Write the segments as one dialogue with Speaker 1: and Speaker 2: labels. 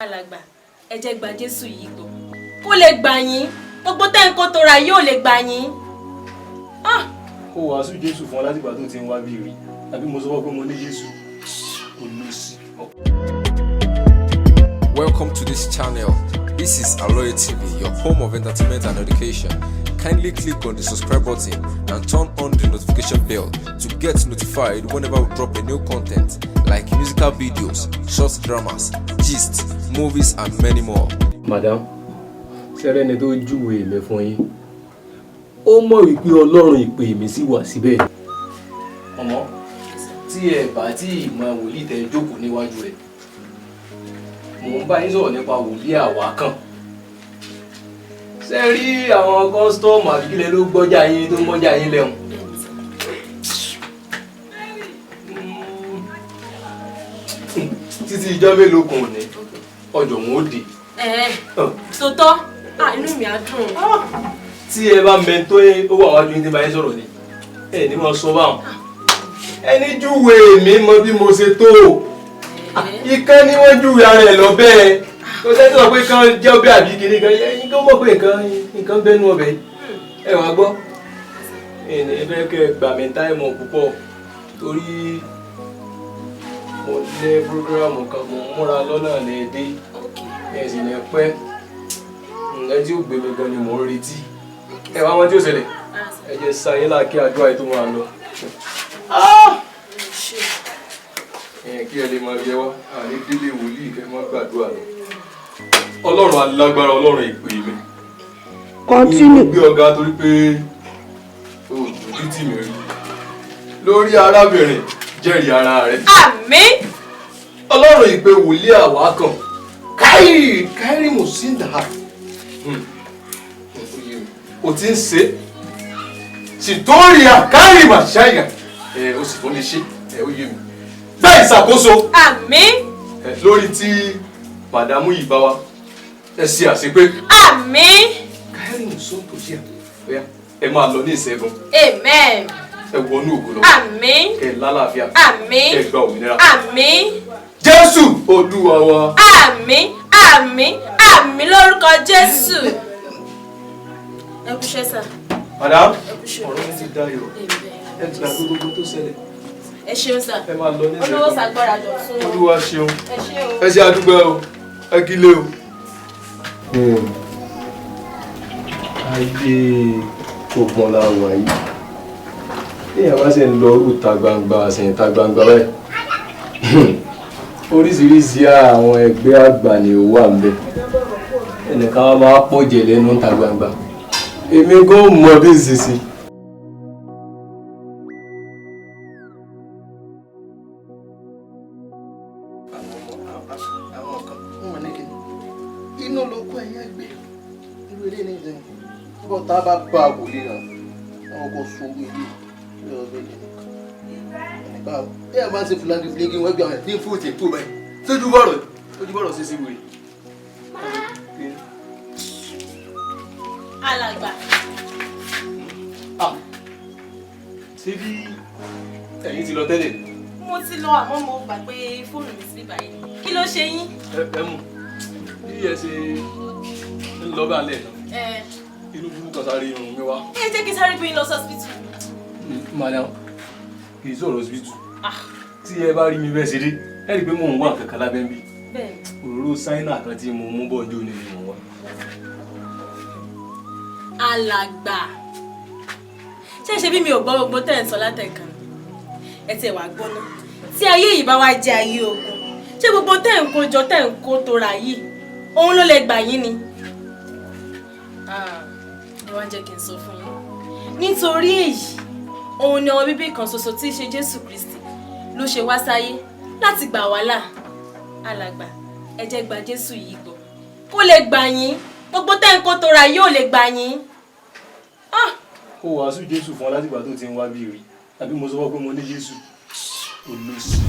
Speaker 1: Alàgbà, ẹ jẹ́ gba Jésù yìí gbọ́ kó lè gbà yín. Gbogbo tẹ́ ń kó tora yóò lè gbà yín. Ah!
Speaker 2: Ó wàásù Jésù fún ọ látìgbà tó ti ń wá bí rí, àbí mo sọ fún ọ pé mo ní Jésù olùsí.
Speaker 3: Welcome to this channel. This is Aloye TV, your home of entertainment and education. Kindly click on the subscribe button and turn on the notification bell to get notified whenever we drop a new content like musical videos, short dramas, gist, movies, and many more.
Speaker 2: Madam, sẹ́rẹ́ni tó júwe mi fún yín, ó mọ̀ wípé Ọlọ́run ìpè mi sì wà síbẹ̀. Ọmọ tí ẹ bá tí ì mọ wòlíì tẹ jókòó níwájú rẹ̀, mò ń bá yín sọ̀rọ̀ nípa wòlíì àwa kan. Ṣe rí àwọn customer àbíkílẹ̀ ló gbọ́jà yín tó ń gbọ́jà yín lẹ́hùn? Títí ìjọ́ mélòó kan ò ní ọjọ́ wọn ó dé.
Speaker 1: Ẹ sòtọ́, inú mi á dùn.
Speaker 2: Tí ẹ bá mẹ tó ó wà wájú yín tí bá yín sọ̀rọ̀ ni ẹ ní wọn sọ báwọn. Ẹni júwe mi mọ bí mo ṣe tó o. Ìkan ni wọ́n júwe ara ẹ̀ lọ bẹ́ẹ̀. Kò sẹ́ni tó sọ pé kán jẹ́ ọbẹ̀ àbí kìíní kan, ẹ̀yin kan mọ̀ pé nǹkan bẹ́nu ọbẹ̀. Ẹ wàá gbọ́, ẹni ẹ fẹ́ kẹ́ ẹ gbà mí táìmù púpọ̀ torí mo ní program kan, mo ń múra lọ́nà ní dé, ẹ sì ní pẹ́. Ǹjẹ́ tí ó gbé mi gan ni mò ń retí. Ẹ wá wọn tí ó ṣẹlẹ̀, ẹ jẹ́ sáyé láàkí àdúrà yìí tó máa lọ. Ẹ kí ẹ lè máa yẹ wá àní délé wòlíì kẹ má gbàdúrà lọ. Ọlọ́run alágbára, Ọlọ́run ìpè mi.
Speaker 4: Continue.
Speaker 2: Mo gbé ọ̀gá torí pé o dojú tì mí rí lórí arábìnrin, jẹ́rìí ara rẹ̀.
Speaker 1: Àmín.
Speaker 2: Ọlọ́run ìpè wòlíì àwa kan káyì káyì mò sí ndà o ti ń ṣe sìtórí àkáyì màṣáyà ẹ o sì tún lè ṣe ẹ, ó yé mi. Gbá ìṣàkóso.
Speaker 1: Àmín.
Speaker 2: Ẹ lórí tí màdàmú yìí bá wa, ẹ ṣe àṣepé.
Speaker 1: Àmín.
Speaker 2: Káyì mò sóńtò sí à ọ̀yá, ẹ máa lọ ní ìṣẹ́gun.
Speaker 1: Amen.
Speaker 2: Ẹ wọnú ògo lọ.
Speaker 1: Àmín.
Speaker 2: Kẹ lálàáfíà.
Speaker 1: Àmín.
Speaker 2: Kẹ gba òmìnira.
Speaker 1: Àmín.
Speaker 2: Jésù Olúwa wa.
Speaker 1: Àmín, àmín, àmín lórúkọ Jésù. Ẹ kú iṣẹ́ sà.
Speaker 2: Madam,
Speaker 1: Ẹ kú iṣẹ́.
Speaker 2: ọ̀rọ̀ mi ti dayọ̀. Ẹ gbàgbé gbogbo tó ṣẹlẹ̀.
Speaker 1: Ẹ ṣeun sà.
Speaker 2: Ẹ máa lọ ní
Speaker 1: Olówó
Speaker 2: ìṣẹ́gun.
Speaker 1: ṣàgbára dọ̀tún.
Speaker 2: Olúwa ṣeun.
Speaker 1: Ẹ ṣé o.
Speaker 2: Ẹ ṣe àdúgbò o, ẹ kílé o. Ayé ogun la wà yìí. Téèyàn bá sì ń lọ ìta gbangba àsìn ìta gbangba báyìí, oríṣiríṣi àwọn ẹgbẹ́ àgbà ni ó wà ńbẹ̀. Ẹnìkan á máa pọ̀ jẹ̀ lẹ́nu ìta gbangba, èmi gan mọ bí n ṣe ṣe.
Speaker 5: Àwọn kan wọn wà ní kíni inú ló kó ẹyẹ gbé irú ilé ní ìsìn bọ́ tá a bá bá a wòlé náà, àwọn kò sun owó ilé ilé ọgbẹ́ yìí nìkan bí ẹ máa ń ṣe fúlàní fúlẹ́gì wọ́n gbé àwọn ẹ̀ ní fúrúùtì tó báyìí sójú bọ̀rọ̀
Speaker 2: Ojú bọ̀rọ̀ ṣe sí wèrè.
Speaker 1: Alàgbà.
Speaker 2: Ah, ṣé bí ẹ̀yin ti lọ tẹ́lẹ̀?
Speaker 1: Mo ti lọ, àmọ́ mo gbà pé fóònù mi sí báyìí. Kí ló ṣe yín?
Speaker 2: Ẹ mú bí ẹ ṣe ń lọ bá lẹ̀ náà,
Speaker 1: Ẹ
Speaker 2: inú burúkú kan sáré irun mi wá.
Speaker 1: ẹ jẹ́ kí n sáré gbé yín lọ sí hospital.
Speaker 2: Madam, kì í sọ̀rọ̀ hospital.
Speaker 1: Ah.
Speaker 2: Tí ẹ bá rí mi bẹ́ẹ̀ ṣe dé, ẹ rí i pé mò ń wá nǹkan kan lábẹ́ ń bí.
Speaker 1: Bẹ́ẹ̀ni.
Speaker 2: Òróró ṣáínà kan tí mo mú bọ̀ ní òní ni mò ń wá.
Speaker 1: Alàgbà, ṣé ṣe bí mi ò gbọ́ gbogbo tẹ́ ẹ̀ ń sọ látẹ̀kan? Ẹ tiẹ̀ wá gbọ́ ná, tí ayé yìí bá wá jẹ́ ayé ogun, ṣé gbogbo tẹ́ ẹ̀ ń kó jọ, tẹ́ ẹ̀ ń kó tora yìí, òun ló lè gbà yín ni? Ah, ẹ wá jẹ́ kí n sọ fún yín, nítorí èyí òun ni ọmọ bíbí kan ṣoṣo tí í ṣe Jésù Kristi ló ṣe wá sáyé láti gbà wá là. Alàgbà, ẹ jẹ́ gba Jésù yìí gbọ́ kó lè gbà yín. Gbogbo tẹ́ ń kó tora yìí ò lè gbà yín. Ah!
Speaker 2: Ó wàásù Jésù fún ọ látìgbà tó ti ń wá bí rí, àbí mo sọ fún ọ pé mo ní Jésù olóṣì.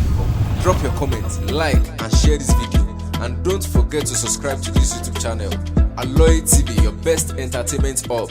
Speaker 3: Drop your comment, like, and share this video. And don't forget to subscribe to this YouTube channel. Aloye TV, your best entertainment hub.